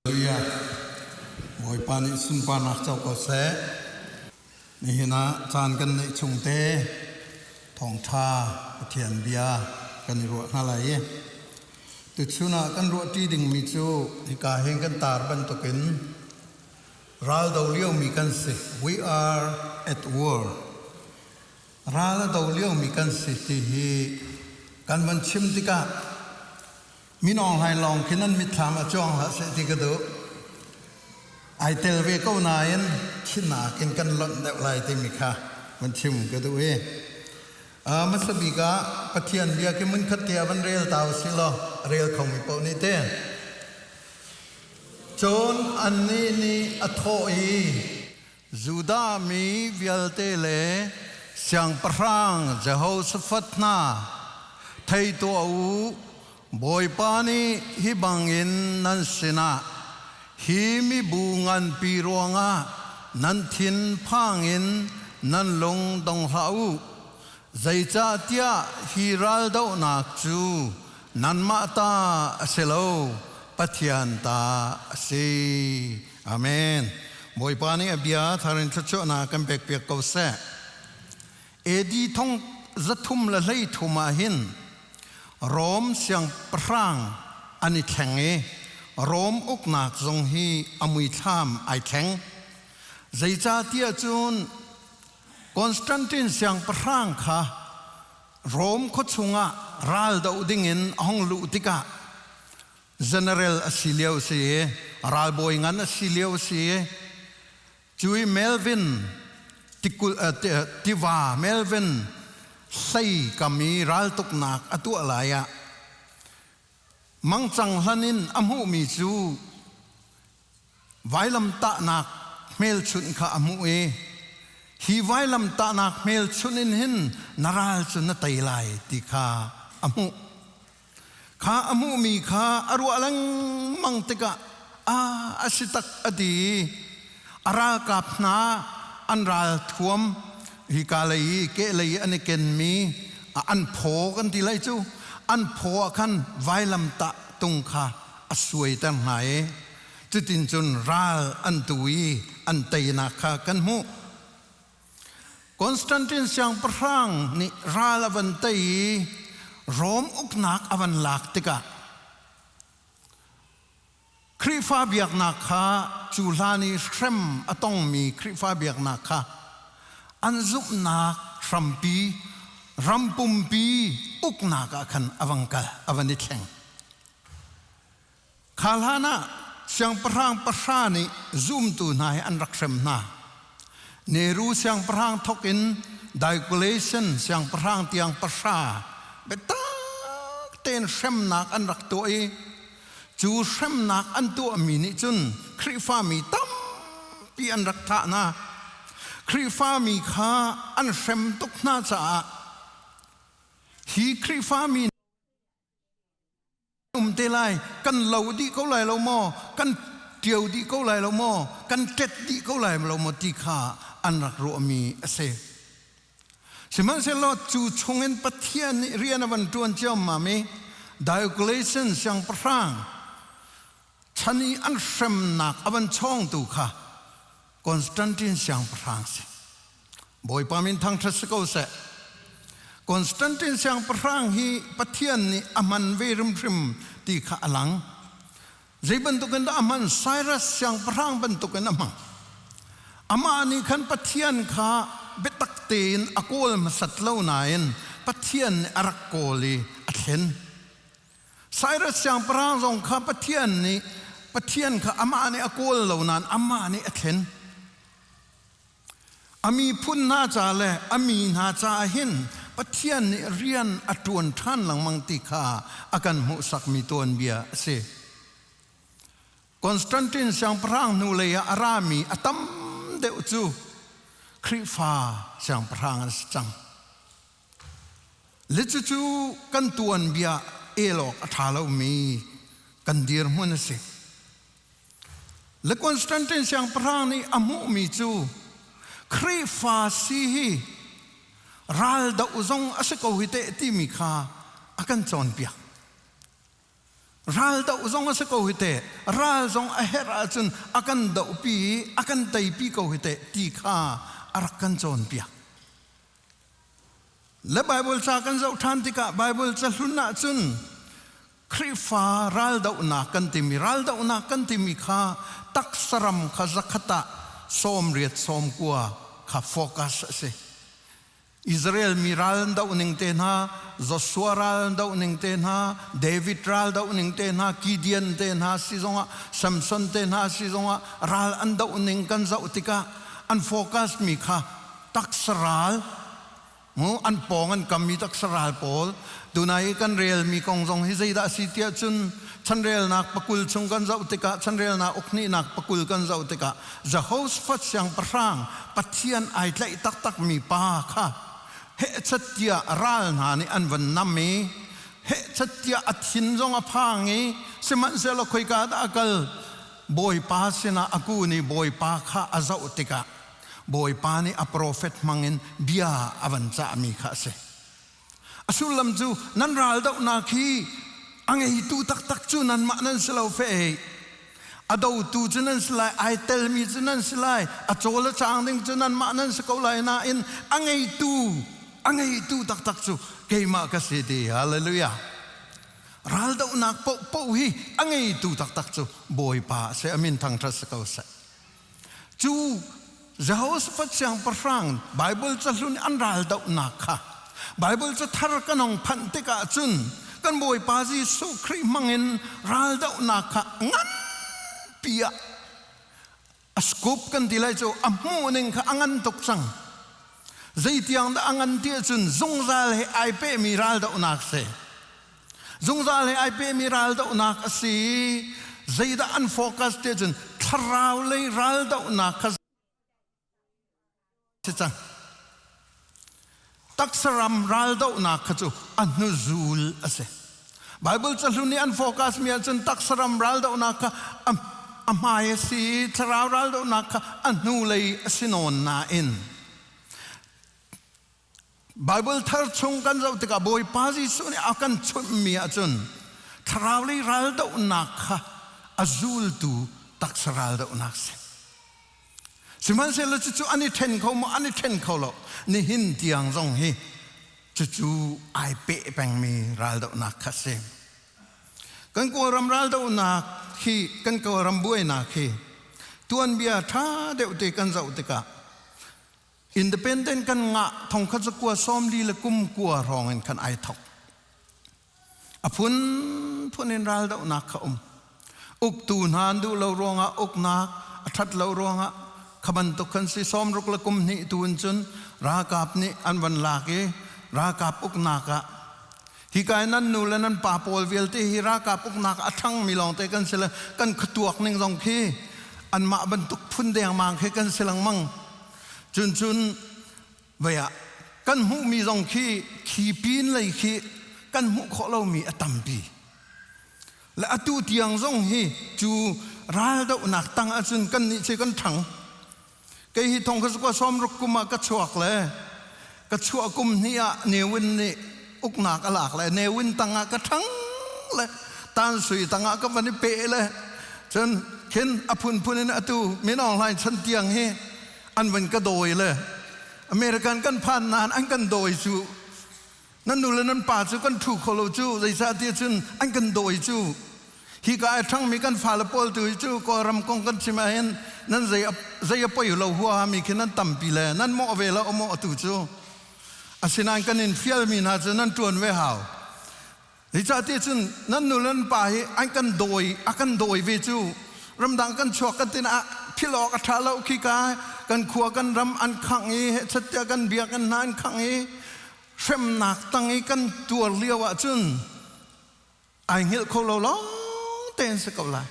Hallelujah. Bawipa nih sunparnak co ko seh. Nihin ah caan kan neih chung te thawngṭha Pathian bia kan i ruah hna lai i tuchun ah kan ruahṭi dingmi cu hika hin kan tar bantukin ral do liomi kan si. We are at war. Ral a do liomi kan si ti hi kan van chim tikah Min Aung Hlaing lawng khi nan mitthlam ah cuang hlah seh ti ka duh. Ai tel ve ko nain thihnak in kan lonh deuh lai timi kha van chim ka duh i. Hmasa bik ah Pathian bia khi mun khat te ah van rel ta usih law rel khomi paoh nih te. Cun annih nih a thawh i Judah mi vialte le siangpahrang Jehoshaphat hna, thei tuah u, Bawipa nih hi bangin nan sinah hi mibu nganpi ruangah nan thin phang in nan lung dong hlah u. Zeicahtiah hi raldohnak cu nanmah ta a si lo, Pathian ta a si. Amen. Bawipa nih a bia thar in thluachuahnak kan pekpiak ko seh. AD thong zathum le hlei thum ah hin Rom siangpahrang an i thleng i Rom uknak zong hi a muithlam ai thleng. Zeicahtiah cun Constantine siangpahrang kha Rom khuachung ah ral doh dingin a hung luh tikah general a si lio si i ralbawi ngan a si lio si i cui Melvin tikul tiva Melvin hlei kam i raltuknak a tuah lai ah mangcang hlan in a hmuhmi cu vailamtahnak hmelchunh kha a hmuh i hi vailamtahnak hmelchunh in hin na ral cu na tei lai ti kha a hmuh. Kha a hmuhmi kha a ruah lengmang tikah a a si tak a ti i a ralkap hna an ral thuam hika lei i kehlei i an i kenmi an phaw kan ti lai cu an phaw ah khan vailamtah tung kha a suaiter hna i cutin cun ral an tu i an teinak kha kan hmuh. Constantine siangpahrang nih ral a van tei i Rom uknak a van lak tikah Khrihfa biaknak kha cu hlan i hrem a tongmi Khrihfa biaknak kha an zumhnak hrampi ram pumpi uknak ah khan a van kal a van i thleng. Kha hlan ah siangpahrang pahra nih zumtu hna hi an rak hrem hna. Neru siangpahrang thawk in Diocletian siangpahrang tiang pahra biatak tein hremnak an rak tuah i cu hremnak an tuahmi nih cun Khrihfami tampi an rak thah hna. Khrihfami kha an hrem tuk hna caah hi Khrihfami um te lai kan lo dih ko lai lo maw kan ṭio dih ko lai lo maw kan ṭet dih ko lai lo maw ti kha an rak ruahmi a si sihmanhsehlaw cu chungin Pathian nih rian a van ṭuan ciammam i Diocletian siangpahrang chan i an hremnak a van chawngtu kha Constantine siangpahrang si Bawipa min thangṭhat si ko seh. Constantine siangpahrang hi Pathian nih a hman ve hrimhrim ti kha a lang. Zei bantukin dah a hman? Cyrus siangpahrang bantukin a hmang. Amah nih khan Pathian kha biatak tein a kawl hmasat lo nain Pathian nih a rak kawl i a thlen. Cyrus siangpahrang zong kha Pathian nih Pathian kha amah nih a kawl lo nain amah nih a thlen. A miphun hna ca le a mi hna caah hin Pathian nih rian a ṭuan ṭhan lengmang ti kha a kan hmuhsakmi tuanbia a si. Constantine siangpahrang hnulei ah a rami a tam deuh cu Khrihfa siangpahrang an si cang. Le cucu kan tuanbia el awk a ṭha lomi kan dirhmun a si. Le Constantine siangpahrang nih a hmuhmi cu Khrihfa si hi raldoh zong a si ko hi teh timi kha a kan cawnpiak. Ral doh zong a si ko hi teh, ral zong a herh ahcun a kan dohpi i a kan teipi ko hi teh ti kha a rak kan cawnpiak. Le Bible ca kan zoh ṭhan tikah Bible cahlun ahcun Khrihfa raldohnak kan timi raldohnak kan timi kha taksaram kha zakhat ah 80 90 kha focus a si. Israel mi ral an doh ning te hna, Joshua ral an doh ning te hna, David ral doh ning te hna, Gideon te hna si zongah, Samson te hna si zongah ral an doh ning kan zoh tikah an focus mi kha taksa ral an pawng an kam mi taksa ral pawl tunai i kan relmi kong zong hi zeidah a si tiah cun chanrelnak pakul chung kan zoh tikah chanrelnak ukhnihnak pakul kan zoh tikah Jehoshaphat siangpahrang Pathian ai tlaih taktak mi pa kha hehchat tiah ral hna nih an van nam i hehchat tiah a thin zong a phang i sihmanhsehlaw khoika dah a kal Bawipa sinah a kun i Bawipa kha a zoh tikah Bawipa nih a profet hmangin bia a van cahmi kha a si. A sullam cu nan raldohnak hi a ngeitu taktak cu nanmah nan si lo fe. A dotu cu nan si lai, ai telmi cu nan si lai, a cawl a caang ding cu nanmah nan si ko lai nain a ngeitu, a ngeitu taktak cu keimah ka si ti. Hallelujah. Raldohnak paohpaoh hi a ngeitu taktak cu Bawipa a si. A min thangṭhat si ko seh. Cu Jehoshaphat siangpahrang Baibal cahlun an raldohnak kha Baibal cathar kan hong phanh tikah cun kan Bawipa Jesuh Khrih hmangin raldohnak kha nganpi ah a scope kan ti lai cu a hmuhning kha a ngan tuk cang. Zeitiang dah a ngan ti ahcun zungzal he ai pehmi raldohnak si. Zungzal he ai pehmi raldohnak a si. Zeidah an focus ti ahcun thlarau lei raldohnak kha si cang. Taksa ram raldohnak kha cu a hnuzul a si. Bible cahlun nih an focus mi ahcun taksa ram raldohnak kha a hmai a si i thlarau raldohnak kha a hnulei a si nawn nain Bible thar chung kan zoh tikah Bawipa Jesuh nih a kan chimhmi ahcun thlarau lei raldohnak kha a zultu taksa raldohnak si. Sihmanhsehlaw cucu an i ṭhen kho maw? An i ṭhen kho lo. Nihin tiang zong hi cucu ai peh pengmi raldohnak kha si. Kan Kawlram raldohnak hi, kan Kawlram buainak hi tuanbia ṭha deuh te kan zoh tikah Independent kan ngah thongkhat zakua 40 le kum kua hrawng in khan ai thok. A phunphun in raldohnak kha um. Uktu hna an duh lo ruangah uknak a ṭhat lo ruangah kha bantuk khan si 60 le kum hnih tu in cun ralkap nih an van lak i ralkap uknak ah hika i nan nu le nan pa pawl vialte hi ralkap uknak a ṭhangmi lawngte kan si le kan khuatuak ning zong khi anmah bantuk phun dengmang khi kan si lengmang. Cun cun vei ah kan hmuhmi zong khi khi pin lei khi kan hmuh khawh lomi a tampi. Le atu tiang zong hi cu raldohnak tang ahcun kan nih cu kan ṭhang. Kei hi thong kha sukua 60 kum ah ka chuak le ka chuah kum hnih ah Ne Win nih uknak a lak le Ne Win tang ah ka ṭhang le Tan Sui tang ah ka van i peh le cun khin a phunphun in atu Min Aung Hlaing chan tiang hi an van ka dawi le American kan phan nain an kan dawi cu nan nu le nan pa cu kan ṭhu kho lo cu zeicahtiah cun an kan dawi cu hi ka ai ṭhangmi kan fale pawl tu hi cu Kawlram kong kan chim ahhin nan zei zei a poi lo huahami khi nan tampi le nan mawh ve lo maw atu cu asinain kan in fialmi hna cu nan ṭuan ve hau Zeicahtiah cun nan nu le nan pa hi an kan dawi a kan dawi ve cu ramdang kan chuak kan tin ah philh awk a ṭha lo khi ka kan khua kan ram an khangh i hechet kan biakinn hna an khangh i hremnak tang i kan tuar lio ahcun ai hngilh kho lo lawng tein si ko lai.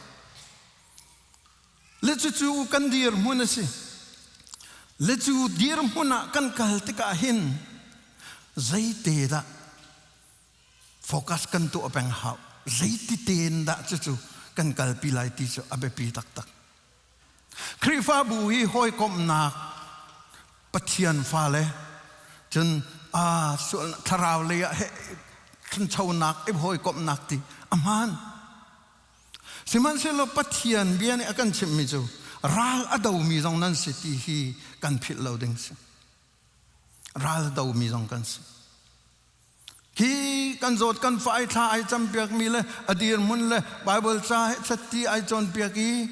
Le cucu kan dirhmun a si. Le cu dirhmun ah kan kal tikah hin zeite dah focus kan tuah peng hau zeiti tein dah cucu kan kalpi lai ti cu a biapi taktak Khrihfabu hi hawikomhnak Pathian fale cun a sual thlarau lei ah he thanchonak i hawikomhnak ti a hmaan. Sihmanhsehlaw Pathian bia nih a kan chimhmi cu ral a domi zong nan si ti hi kan philh lo ding si. Ral a domi zong kan si. Hi kan zawt kan fa ai thla ai campiakmi le a dirhmun le Bible ca he chatti ai cawnpiak i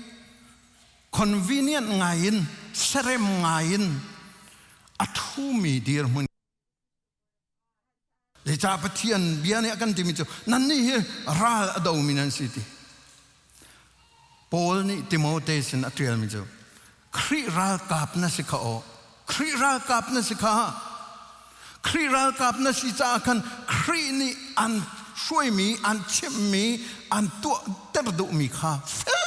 convenient ngai in serem ngai in a thumi dirhmun Zeicah Pathian bia nih a kan timi cu nannih hi ral a domi nan si ti. Paul nih Timote sin a ṭialmi cu Khrih ralkap na si kha aw. Khrih ralkap na si kha. Khrih ralkap na si caah khan Khrih nih an hruaimi, an chimhmi, an tuahter duhmi kha fel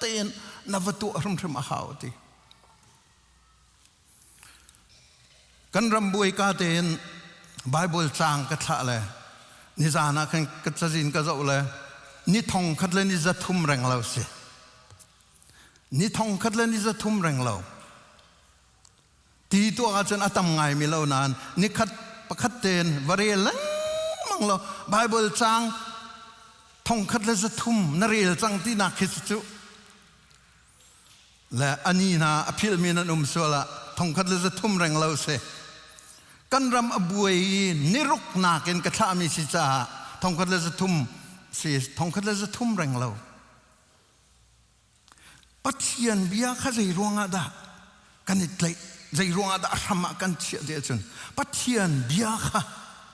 tein na va tuah hrimhrim a hau ti. Kan ram buaika tein Bible caang ka thlah le nizan ah khan ka cazin ka zoh le ni thong khat le ni za thum reng lo si. Ni thong khat le ni za thum reng lo. Ti tuah ahcun a tam ngai mi lo nain ni khat pakhat tein va rel lengmang lo Bible caang thong khat le za thum na rel cang tinak khi cu le ani hna a philhmi nan um sual ah thongkhat le 300 reng lo si. Kan ram a buai i niruk nakin ka thlahmi si caah thongkhat le 300 si thongkhat le 300 reng lo. Pathian bia kha zei ruangah dah kan i tlaih zei ruangah dah a hram ah kan chiah ti ahcun Pathian bia kha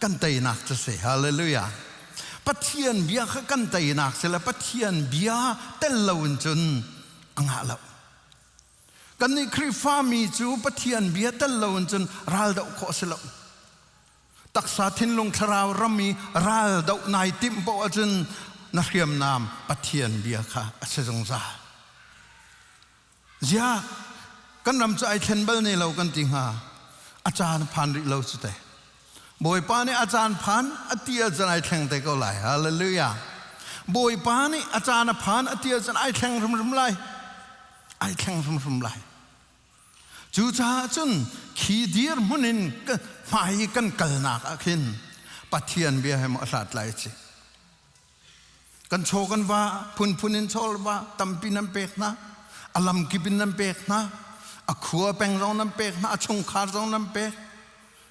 kan teinak cu si. Hallelujah. Pathian bia kha kan teinak si le Pathian bia tel loin cun a ngah lo. Kannih Khrihfami cu Pathian bia tel loin cun ral doh khawh a si lo. Taksa thinlung thlarau ram i ral doh nai timh paoh ahcun na hriamnam Pathian bia kha a si zungzal. Ziah kan ram cu ai thlen bal ne lo kan ti hnga. A caan phan rih lo cu te. Bawipa nih a caan phan a ti ahcun ai thleng te ko lai. Hallelujah. Bawipa nih a caan a phan a ti ahcun ai thleng hrimhrim lai. Ai thleng hrimhrim lai. Cucaah cun khi dirhmun in hmai i kan kalnak ah khin Pathian bia he maw a hlat lai ci. Kan chaw kan va phunphun in chaw va tampi nan pek hna. A lamkip in nan pek hna. A khua peng zong nan pek hna. A chungkhar zong nan pek.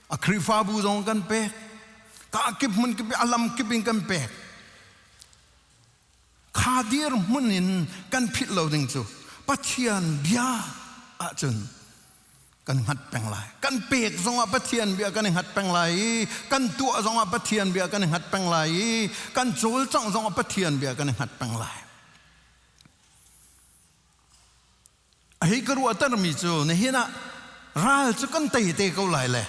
A Khrihfabu zong kan pek. Ka kip hmun kip a lam kip in kan pek. Kha dir hmun in kan philh lo ding cu Pathian bia ahcun kan hngat peng lai. Kan pek zongah Pathian bia kan i hngat peng lai i kan tuah zongah Pathian bia kan i hngat peng lai i kan cawlcangh zongah Pathian bia kan i hngat peng lai. A hei ka ruahtermi cu nihin ah ral cu kan tei te ko lai le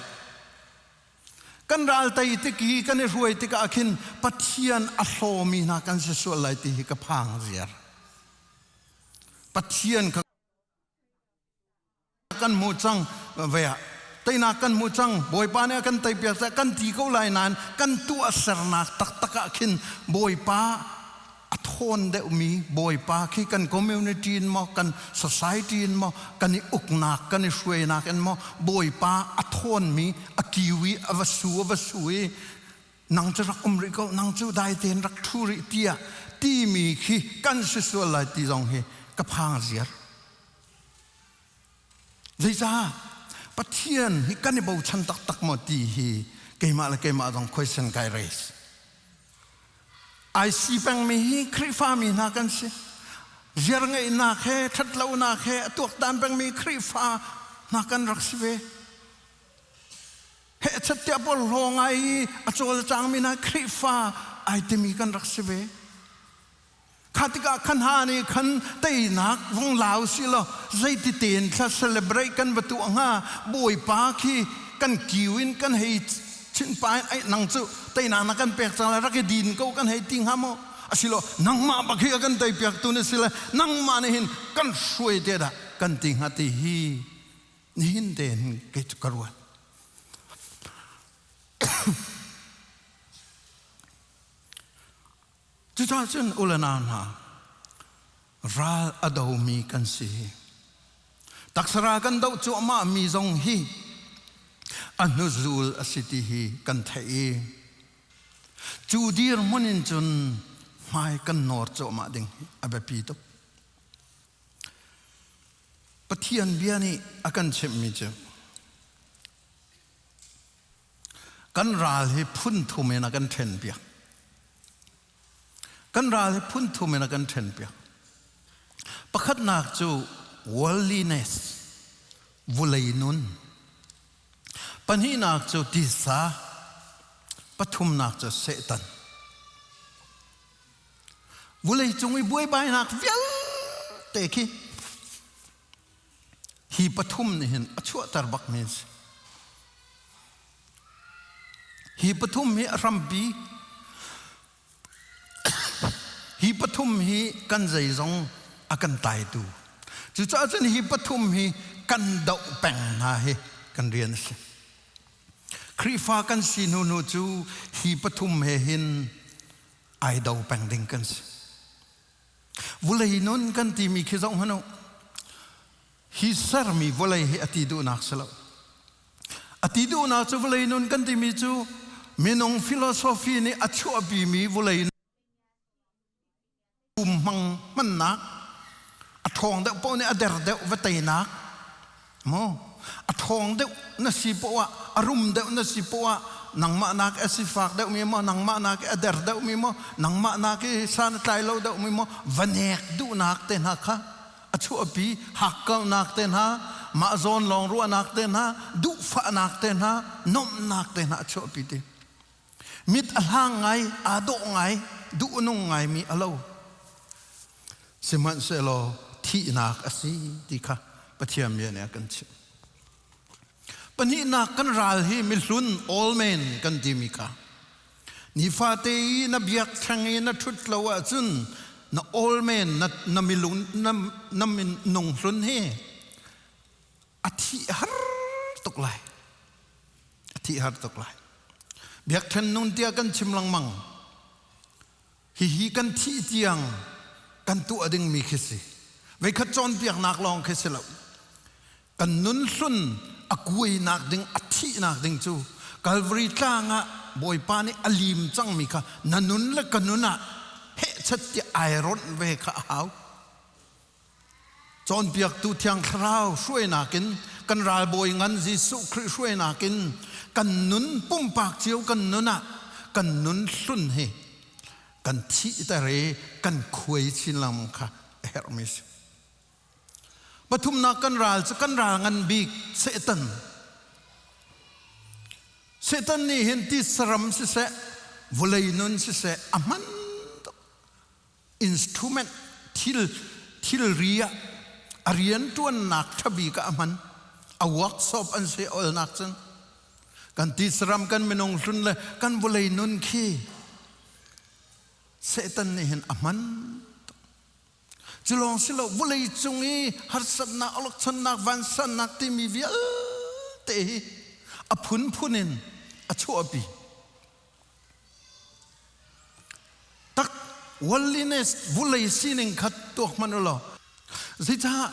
kan ral tei tik i kan i hruai tikah khin Pathian a hlawmi hna kan si sual lai ti hi ka phang ziar. Pathian kha kan hmuh cang ve ah teinak kan hmuh cang Bawipa nih a kan teipiak caah kan ti ko lai nain kan tuahsernak taktak ah khin Bawipa a thawn deuhmi Bawipa khi kan community in maw kan society in maw kan i uknak kan i hruainak in maw Bawipa a thawnmi a kiu i a va su a va su i nang cu rak um rih ko nang cu dai tein rak ṭhu rih tiah timi khi kan si sual lai ti zong hi ka phang ziar. Zeicah Pathian hi kan i bochan taktak maw ti hi keimah le keimah zong question kai raise. Ai si pengmi hi Khrihfami hna kan si. Ziar ngeihnak he ṭhatlonak he a tuaktan pengmi Khrihfa hna kan rak si ve. Hehchat tiah porhlaw ngai i a cawlcangmi hna Khrihfa ai timi kan rak si ve. Kha tikah khan ha nih khan teinak vung lau si law zeiti tein thla celebrate kan va tuah hnga Bawipa khi kan kiu in kan hei chinhpa in ai nang cu teinak na kan pek cang lai rak i din ko kan hei ti hnga maw asilo nangmah bak hi a kan tei piak tu na si le nangmah nih hin kan hruai te dah kan ti hnga ti hi nihin te hin kei cu ka ruat. Cucaah cun u le nau hna, ral a domi kan si. Taksa ral kan doh cuahmah mi zong hi a hnuzul a si ti hi kan theih i cu dirhmun in cun Hmai kan nawr cuahmah ding hi a biapi tuk. Pathian bia nih a kan chimhmi cu kan ral hi phun thum in a kan ṭhen piak. Kan ral hi phun thum in a kan ṭhen piak. Pakhatnak cu worldliness, vulei nun. Pahnihnak cu tisa, pathumnak cu Satan. Vulei cung i buaibainak vialte khi hi pathum nih hin a chuahter bakmi a si. Hi pathum hi a hrampi. Hi pathum hi kan zeizong a kan taitu. Cucaah cun hi pathum hi kan doh peng hna hi kan rian a si. Khrihfa kan si hnu hnu cu hi pathum he hin ai do peng ding kan si. Vulei nun kan timi khi zoh hmanh u. Hi sermi vawlei hi a ti duhnak si lo. A ti duhnak cu vawlei nun kan timi cu minung philosophy nih a chuahpimi vawlei um hmang hmannak a ṭhawng deuh paoh nih a der deuh va teinak maw a ṭhawng deuh na si poah ah a rum deuh na si poah ah nangmah nak a sifak deuhmi maw nangmah nak a der deuhmi maw nangmah nak i san a tlai lo deuhmi maw va nek duhnak te hna kha a chuahpi hakkauhnak te hna mah zawn lawng ruahnak te hna duhfahnak te hna nomhnak te hna a chuahpi ti mit a hlang ngai aa dawh ngai duh nung ngaimi a lo sihmanhsehlaw thihnak a si ti kha Pathian bia nih a kan chimh pahnihnak kan ral hi mihlun old man kan timi kha Nifate i na biakṭheng i na ṭhut lo ahcun na old man na, na milung na, na minung hlun hi a thih har tuk lai. A thih har tuk lai. Biakṭhen nun tiah kan chim lengmang. Hihi kan thih tiang kan tuah dingmi khi si. Veikhat cawnpiaknak lawng khi si lo. Kan nun hlun a kuainak ding a thihnak ding cu Calvary tlang ah Bawipa nih a lim cangmi kha na nun le ka nun ah hehchat tiah ai ronh ve kha a hau. Cawnpiaktu Thiang Thlarau hruainak in kan ralbawi ngan Jesuh Khrih hruainak in kan nun pumpak cio kan nun ah kan nun hlun hi kan thihter i kan khuai chin lengmang kha a herhmi si. Pathumnak kan ral cu kan ral ngan bik Satan. Satan nih hin ti saram siseh, vawlei nun siseh a hman tuk. Instrument thil thilri ah a rianṭuannak ṭha bik ah a hman. A workshop an si olnak cun kan ti saram kan minung hlun le kan vawlei nun khi Satan nih hin a hman tuk. Cu lawng si lo vawlei cung i harsatnak, awlokchonnak, vansannak timi vialte hi a phunphun in a chuahpi. Tak worldliness vulei sining kha tuak hmanh u law zeicah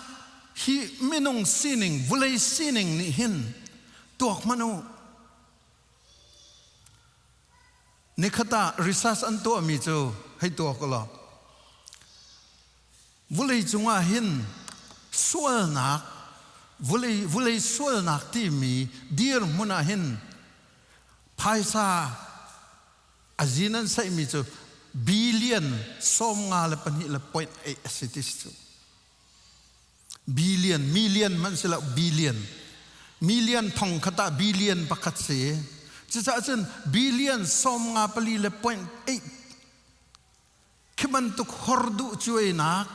hi minung sining vulei sining nih hin tuak hmanh u Nikhat ah research an tuahmi cu hei tuak law vulei cungah hin sualnak vulei vulei sualnak timi dirhmun ah hin phaisa a zin an saihmi cu billion 52.8 a si ti cu Billion, million hmanh si lo, billion. Million thong khat ah billion pakhat si. Cucaah cun billion 54.8 khi bantuk hor duh cuainak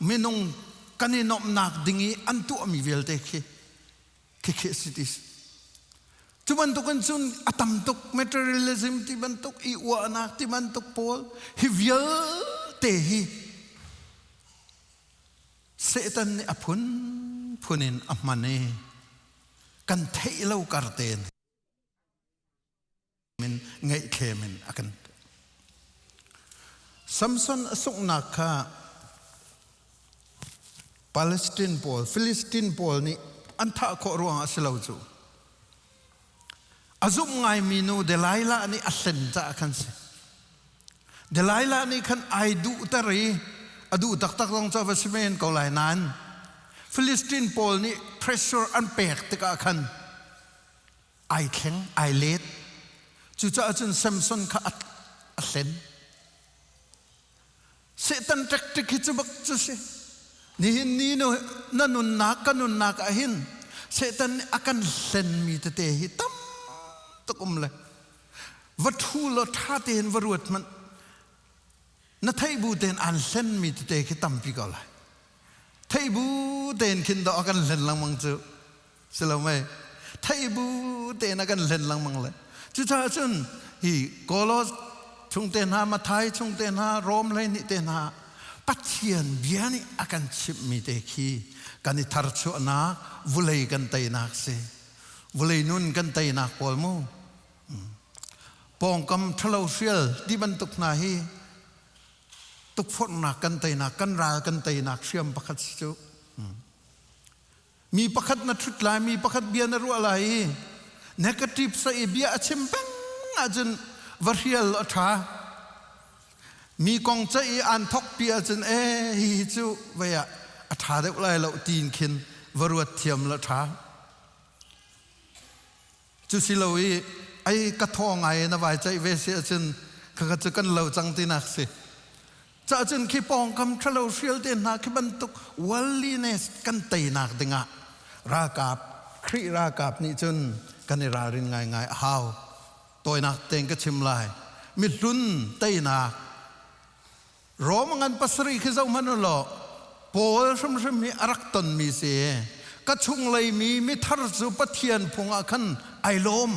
minung kan i nuamhnak ding i an tuahmi vialte khi khi khi si ti cu bantukin cun a tam tuk materialism ti bantuk i uahnak ti bantuk pawl hi vialte hi Satan nih a phunphun in a hman i kan theih lo kar tein ngaihthlem in a kan Samson a sunghnak kha Palestine pawl Philistine pawl nih an thah khawh ruangah a si lo cu a zumh ngaimi nu Delilah nih a hlen caah khan si. Delilah nih khan ai duhter i a duh taktak zong cu a va si men ko lai nain Philistine pawl nih pressure an pek tikah khan ai thleng, ai let. Cucaah cun Samson kha a hlen. Satan tactic hi cu bak cu si. Nihin ni na nunnak ka nunnak ah hin Satan nih a kan hlenmi tete hi tam tuk um le va ṭhu law ṭha tein va ruat hmanh na theih bu tein aan hlenmi tete khi tampi ko lai. Theih bu tein khin dawh a kan hlen lengmang cu si lo mei theih bu tein a kan hlen lengmang le cucaah cun hi Kolos chung te hna Mathai chung te hna Rom 12 te hna Pathian bia nih a kan chimhmi te khi kan i tharchuahnak vulei kan teinak si vulei nun kan teinak pawl mu pawngkam ṭhalo hrial ti bantuk hna hi tukforhnak kan teinak kan ral kan teinak hriam pakhat si cu Mi pakhat na ṭhut lai, mi pakhat bia na ruah lai i negative sa i bia a chim peng ahcun va hrial a ṭha. Mi kong ceih i aan thawkpi ahcun ee hihi cu vei ah a ṭha deuh lai lo tiin khin va ruat thiam la ṭha. Cu si lo i ai ka thaw ngai na vai ceih ve si ahcun khakha cu kan lo cang tinak si. Cahcun khi pawngkam ṭhalo hrial te hna khi bantuk worldliness kan teinak dingah ralkap Khrih ralkap nih cun kan i ralrin ngaingai a hau. Tawinak tein ka chim lai. Mihlun teinak Rom ngan pasarih khi zoh hmanh u law Paul hrimhrim hi a rak tonmi si. Ka chunglei mi mithar cu Pathian phung ah khan ai lawm.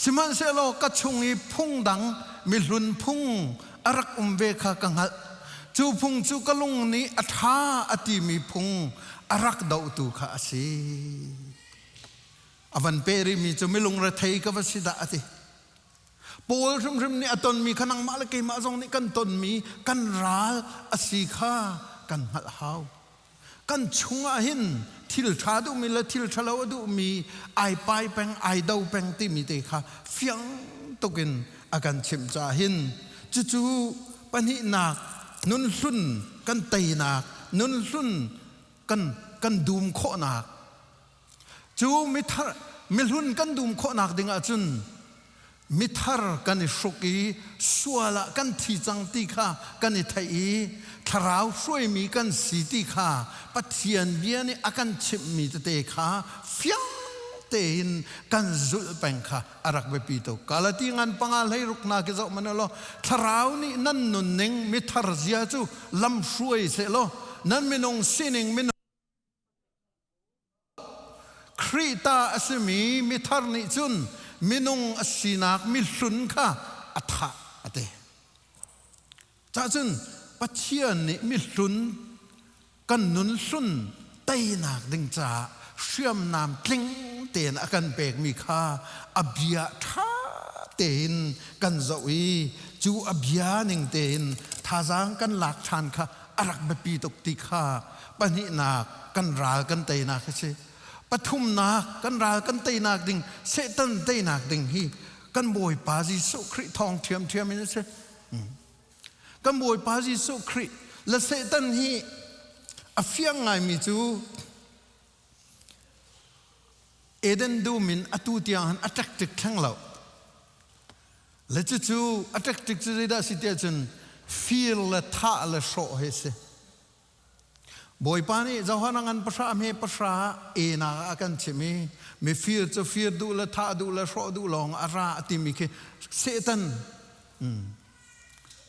Sihmanhsehlaw ka chung i phung dang mihlun phung a rak um ve kha ka hngalh. Cu phung cu ka lung nih a ṭha a timi phung a rak dohtu kha a si. A van pe rihmi cu milung rethei ka va si dah a ti. Paul hrimhrim nih a tonmi kha nangmah le keimah zong nih kan tonmi kan ral a si kha kan hngalh hau. Kan chungah hin thil ṭha duhmi le thil ṭhalo a duhmi ai pai peng, ai do peng timi te kha fiang tukin a kan chimh caah hin cucu pahnihnak nun hlun kan teinak, nun hlun kan kan dum khawhnak cu mithar mihlun kan dum khawhnak ding ahcun mithar kan i hruk i sual ah kan thi cang ti kha kan i theih i thlarau hruaimi kan si ti kha Pathian bia nih a kan chimhmi tete kha fiang tein kan zulh peng kha a rak biapi tuk. Galati ngan panga hlei ruk hna khi zoh hmanh law thlarau nih nan nunning mithar zia cu lam hruai seh law nan minung sining minung Khrih ta a simi mithar nih cun minung a sinak mihlun kha a thah a ti. Cahcun Pathian nih mihlun kan nun hlun teinak ding caah hriamnam tling tein a kan pekmi kha a bia ṭha tein kan zoh i cu a bia ning tein thazaang kan lak ṭhan kha a rak biapi tuk ti kha pahnihnak kan ral kan teinak a si pathumnak kan ral kan teinak ding Satan teinak ding hi kan Bawipa Jesuh Khrih thawng ṭhiamṭhiam in a si kan Bawipa Jesuh Khrih le Satan hi a fiang ngaimi cu Eden dum in atu tiang han a tactic thleng lo Le cucu a tactic cu zeidah si tiah cun fir le thah le hrawh hi si. Bawipa nih Johan a ngan pahra hme pahra enak a kan chim i mifir cu fir duh le thah duh le hrawh duh lawng a ra a timi khi Satan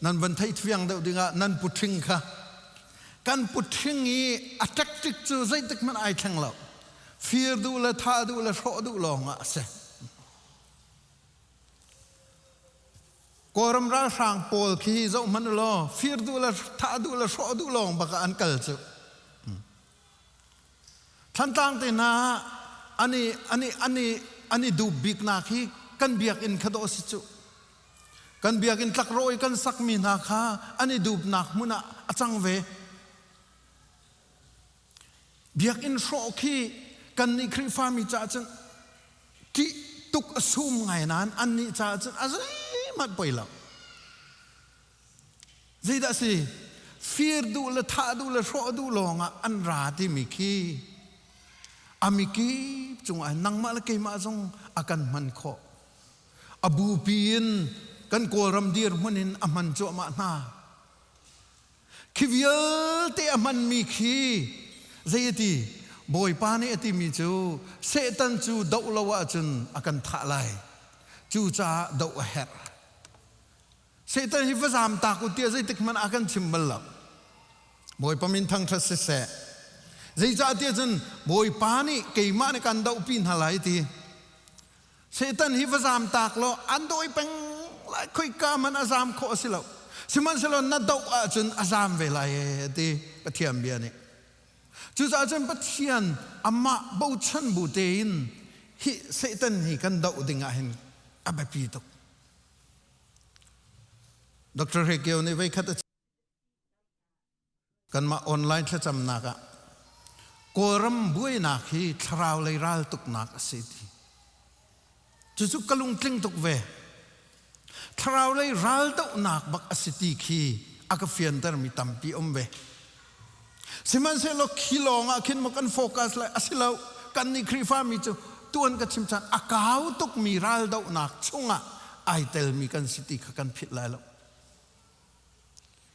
nan van theih fiang deuh dingah nan puṭhing kha kan puṭhing i a tactic cu zeitik hmanh ai thleng lo fir duh le thah duh le hrawh duh lawng ah a si. Kawlram ralhrang pawl khi zoh hmanh u law fir duh le thah duh le hrawh duh lawng bak ah an kal cu. Thlantlang te hna an i an i an i an i dup biknak hi kan biakinn kha dawh si cu. Kan biakinn tlakrawh i kan sakmi hna kha an i dupnak hmun ah a cang ve. Biakinn hrawh khi kannih Khrihfami caah cun ṭih tuk a sum ngai nain annih caah cun a zeihmanh poi lo. Zeidah si? Fir duh le thah duh le hrawh duh lawngah an ra timi khi a mikip cungah nangmah le keimah zong a kan hman khawh. A bupi in kan Kawlram dirhmun in a hman cuahmah hna. Khi vialte a hmanmi khi zei a ti? Bawipa nih a timi cu Satan cu doh lo ahcun a kan thah lai. Cucaah doh a herh. Satan hi va zaam tak u tiah zeitik hmanh a kan chim bal lo. Bawipa min thangṭhat siseh. Zeicahtiah cun Bawipa nih keimah nih kan dohpi hna lai ti. Satan hi va zaam tak law an dawi peng lai khoika hmanh a zaam khawh a si lo. Sihmanhsehlaw na doh ahcun a zaam ve lai ee ti Pathian bia nih. Cucaah cun Pathian amah bochan bu tein hi Satan hi kan doh ding ah hin a biapi tuk. Dr. Hre nih voikhat a kanmah online thlacamnak ah Kawlram buainak hi thlarau lei raltuknak a si ti. Cucu ka lungtling tuk ve. Thlarau lei raldohnak bak a si ti khi a ka fiantermi tampi um ve. Sihmanhsehlaw khi lawng ah khin maw kan focus lai a si lo. Kan nih Khrihfa mi cu tuan ka chim caan a kau tukmi raldohnak chungah ai telmi kan si ti kha kan philh lai lo.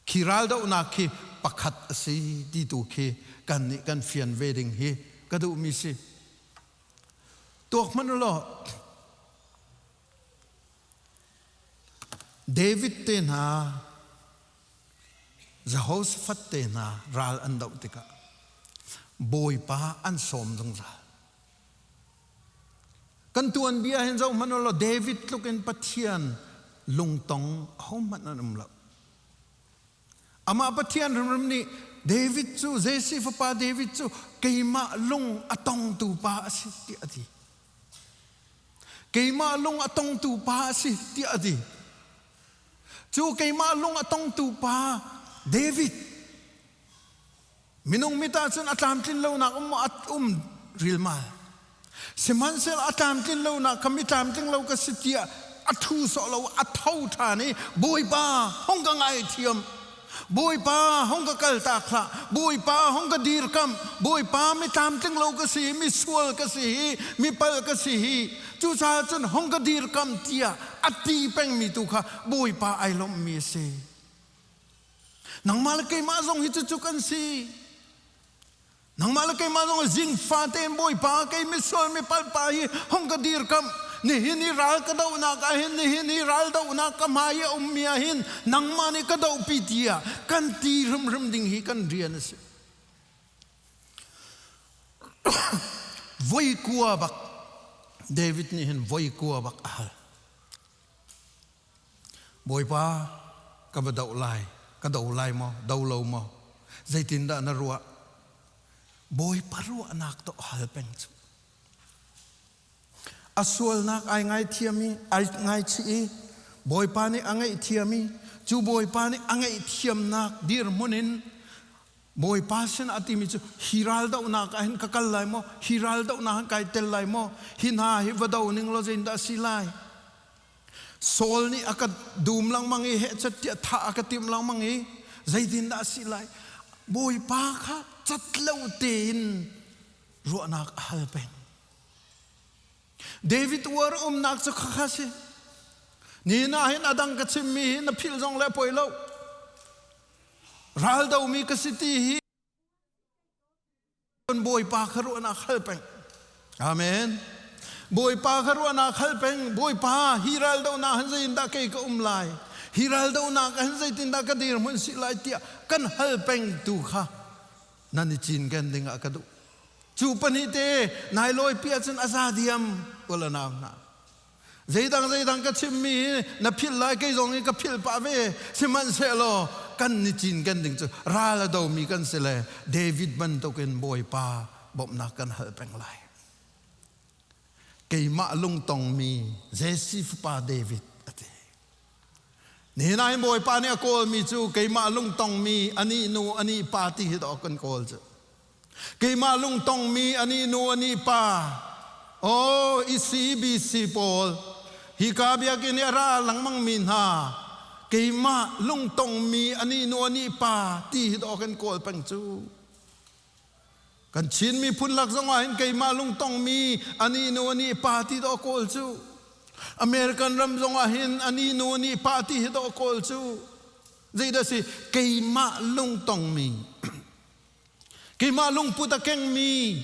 Khi raldohnak khi pakhat a si ti tu khi kan nih kan fian ve ding hi ka duhmi si. Tuak hmanh law David te hna Jehoshaphat te hna ral an doh tikah Bawipa an sawm zungzal. Kan tuanbia hin zoh hmanh law David tluk in Pathian lungtong ahohmanh an um lo. Amah Pathian hrimhrim nih David cu Jesse fapa David cu keimah lung a tongtu pa a si tiah a ti. Keimah lung a tongtu pa a si tiah a ti. Cu keimah lung a tongtu pa David minung mit ahcun a tlamtlin lonak um a um rilmal. Sihmanhsehlaw a tlamtlin lonak kha mi tlamtling lo ka si tiah a ṭhu sawh lo a tho ṭhan i Bawipa hong ka ngaithiam Bawipa hong ka kaltak hlah Bawipa hong ka dirkamh Bawipa mi tlamtling lo ka si mi sual ka si hi mi pal ka si hi cucaah cun hong ka dirkamh tiah a ti pengmi tu kha Bawipa ai lawmhmi a si. Nangmah le keimah zong hi cucu kan si. Nangmah le keimah zong zingfa tein Bawipa kei misual mi palpa hi hong ka dirkamh nihin i ral ka dohnak ah hin nihin i ral dohnak ka hmai i a ummi ah hin nangmah nih ka dohpi tiah kan ti hrimhrim ding hi kan rian a si. Voi kua bak David nih hin voi kua bak a hal. Bawipa, ka va doh lai, ka do lai maw, do lo maw? Zeitindah na ruah? Bawipa ruahnak to hal peng cu. A sualnak ai ngaithiam i ai ngaichih i Bawipa nih a ngaihthiam i cu Bawipa nih a ngaihthiamnak dirhmun in Bawipa sin a timi cu hi ral dohnak ah hin ka kal lai maw? Hi ral dohnak hin kai tel lai maw? Hi hna hi va do ning law zeitindah a si lai? Saul nih a ka dum lengmang i hehchat tiah thah a ka timh lengmang i zeitindah a si lai? Bawipa kha cat lo tein ruahnak a hal peng. David uar umnak cu khakha si. Ni na hin a dang ka chimmi hi na philh zong le poi lo. Ral domi ka si ti hi Bawipa kha ruahnak hal peng. Amen. Bawipa kha ruahnak hal peng. Bawipa hi ral donak han zeitindah kei ka um lai? Hi ral donak han zeitindah ka dirhmun si lai tiah kan hal peng tu kha nan i cinken ding ah ka duh. Cu pahnih te nai lawi pi ahcun a za diam ula nau hna. Zeidang zeidang ka chimmi hi na philh lai kei zong hi ka philh pah ve sihmanhsehlaw kan ni cinken ding cu ral a domi kan si le David bantukin Bawipa bawmhnak kan hal peng lai. Keimah lungtongmi Jesse fapa David a ti. Nihin ah hin Bawipa nih a kawlmi cu keimah lungtongmi anih nu anih pa ti hi dawh kan kawl cu. Keimah lungtongmi anih nu anih pa aw ECBC pawl hika biakinn i a ra lengmangmi hna Keimah lungtongmi ani nu ani pa ti hi dawh kan kawl peng cu. Kan Chin miphun lak zong ah hin keimah lungtongmi ani nu ani pa ti dawh kawl cu. American ram zong ah hin ani nu ani pa ti hi dawh kawl cu. Zeidah si keimah lungtongmi keimah lungput a kengmi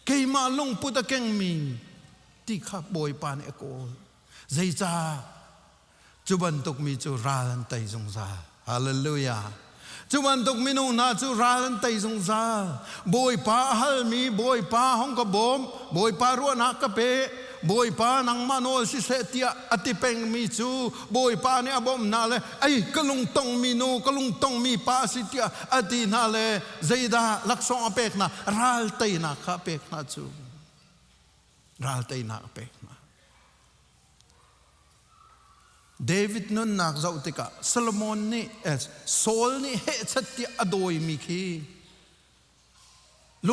keimah lungput a kengmi ti kha Bawipa nih a kawl. Zeicah Cu bantuk mi cu ral an tei zungzal. Hallelujah. Cu bantuk minung hna cu ral an tei zungzal. Bawipa a halmi, Bawipa hong ka bawm, Bawipa ruahnak ka pe, Bawipa nangmah nawl siseh tiah a ti pengmi cu Bawipa nih a bawmh hna le ei ka lungtongmi nu, ka lungtongmi pa a si tiah a ti hna le zeidah laksawng a pek hna? Ral teinak kha a pek hna cu. Ral teinak a pek hna. David nunnak zoh tikah Solomon nih Saul nih hehchat tiah a dawimi khi.